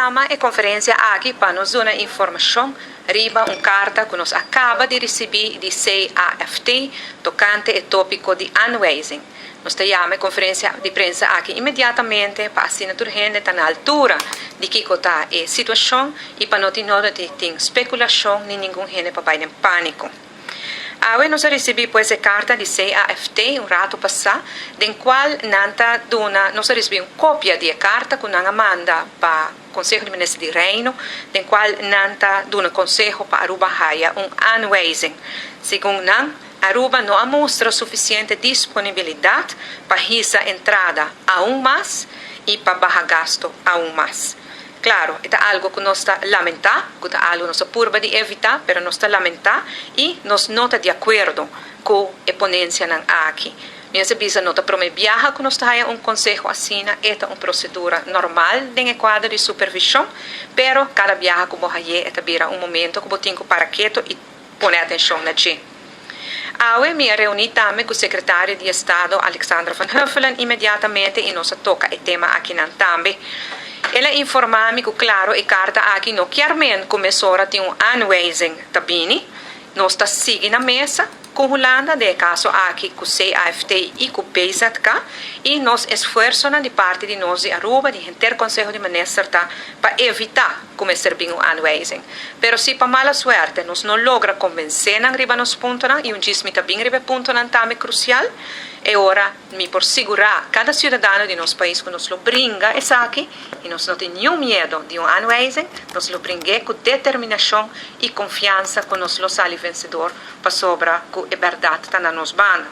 Yama e konferensia aki pa nos duna informashon riba un karta ku nos a kaba di risibí di CAFT tokante e tópiko di aanwijzing. Nos ta yama e konferensia di prensa aki inmediatamente pa asina tur hende ta na altura di kiko ta e situashon i pa no tin noda di tin spekulashon ni ningun hende pa bai den pániko. Awe nos a risibí pues e karta di CAFT un ratu pasá den kual nan ta duna nos a risibí un kopia di e karta ku nan a manda pa Konseho di Minister di Reino den kual nan ta duna konseho pa Aruba haya un aanwijzing. Segun nan, Aruba no a mustra sufisiente disponibilidat pa hisa entrada aun mas i pa baha gasto aun mas. Claro, e ta algo cu nos ta lamenta, cu ta algo nos a purba di evita, pero nos ta lamenta y nos no ta di acuerdo cu e ponencianan aki. Mi a bisa no ta prome biaha cu nos ta haya un conseho asina, e ta un procedura normal den e cuadro di supervision, pero cada biaha cu bo haye e ta bira un momento cu bo tin cu para keto y pone atencion na dje. Awe mi a reuni tambe cu Secretario di Estado Alexandra van Huffelen inmediatamente y nos a toca e tema akinan tambe. El a informa mi cu claro e carta aki no kier men cu mesora tin un aanwijzing ta bini. Nos ta sigui na mesa cu Hulanda, den e caso aki cu CAFT y cu BZK, y nos esfuerzonan di parti di nos di Aruba, di henter Conseho di Minister ta pa evita cu mester bin un aanwijzing. Pero si pa mala suerte nos no logra convence nan riba nos puntonan, y un djis mi ta bin riba e puntonan tambe crucial, e ora mi por sigura cada ciudadano di nos pais cu nos lo bringa esaki y nos no tin niun miedo di un aanwijzing, nos lo bring'e cu determinacion y confiansa cu nos lo sali vencedor pasobra cu e berdad ta na nos banda.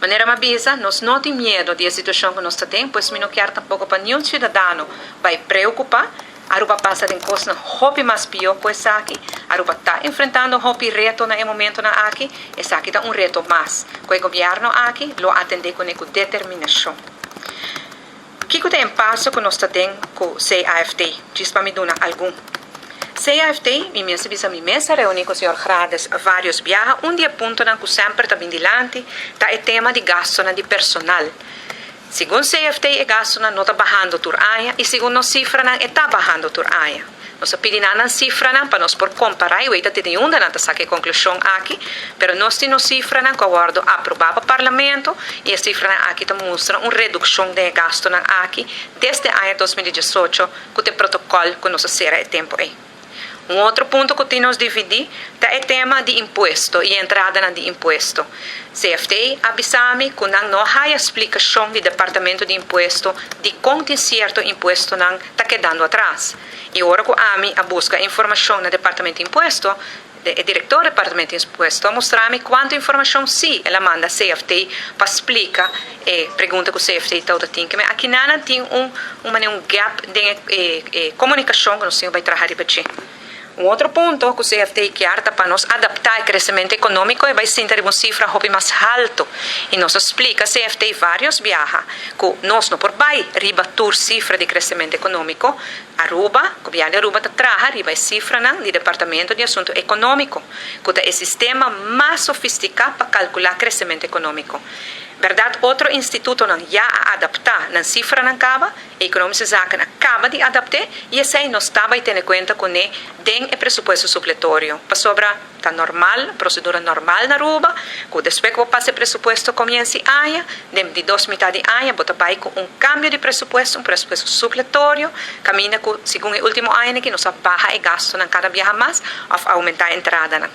Manera m'a bisa, nos no tin miedo di e situacion cu nos ta den, pues mi no kier tampoco pa niun ciudadano bay preocupa. Aruba pasa den cosnan hopi mas pio cu esaki. Aruba ta enfrentando hopi reto na e momentonan aki. Esaki ta un reto mas cu e gobierno aki lo atende cune cu determinacion. Kico ta e paso cu nos ta den cu CAFT? Djis pa mi duna algun. CAFT, mi mes a bisa mi mes a reuni cu señor Grades varios biaha. Un di e puntonan cu semper ta bin dilanti ta e tema di gastonan di personal. Segun CFT e gastonan no ta bahando tur aña y segun nos cifranan e ta bahando tur aña. Nos a pidi nan nan cifranan pa nos por compara y weta te di unda nan ta saca e conclusion aki, pero nos tin nos cifranan cu a wordo aproba pa Parlamento y e cifranan aki ta mustra un reduccion den e gastonan aki desde aña 2018 cu ta e protocol cu nos a cera e tempo ey. Un otro punto cu tin nos dividi ta e tema di impuesto y entradanan di impuesto. CFT a bisa mi cu nan no haya splicacion di Departamento di Impuesto dicon tin cierto impuestonan ta kedando atras. Y ora cu ami a busca informacion na Departamento di Impuesto, e director di Departamento di Impuesto a mustra mi cuanto informacion si el a manda CFT pa splica e pregunta cu CFT tawata tin. Keme akinanan tin un un manera un gap den e e comunicacion cu nos tin cu bay traha riba dje. Un otro punto cu CFT kier ta pa nos adapta e crecemento economico e bay sinta riba un cifra hopi mas halto y nos a splica CFT varios biaha cu nos no por bay riba tur cifra di crecemento economico. Aruba, Gobierno di Aruba ta traha riba e cifranan di Departamento di Asunto Economico cu ta e sistema mas sofistica pa calcula crecemento economico. Berdad otro institutonan ya a adapta nan cifranan caba, Economische Zaken a caba di adapt'é y esey nos ta bay tene cuenta cune den e presupuesto supletorio, pasobra ta normal, procedura normal na Aruba, cu despues cu bo pasa e presupuesto comiensi aña, den di dos mitad di aña bo ta bay cu un cambio di presupuesto, un presupuesto supletorio, caminda cu segun e ultimo añanan aki nos a baha e gastonan cada biaha mas of aumenta e entradanan.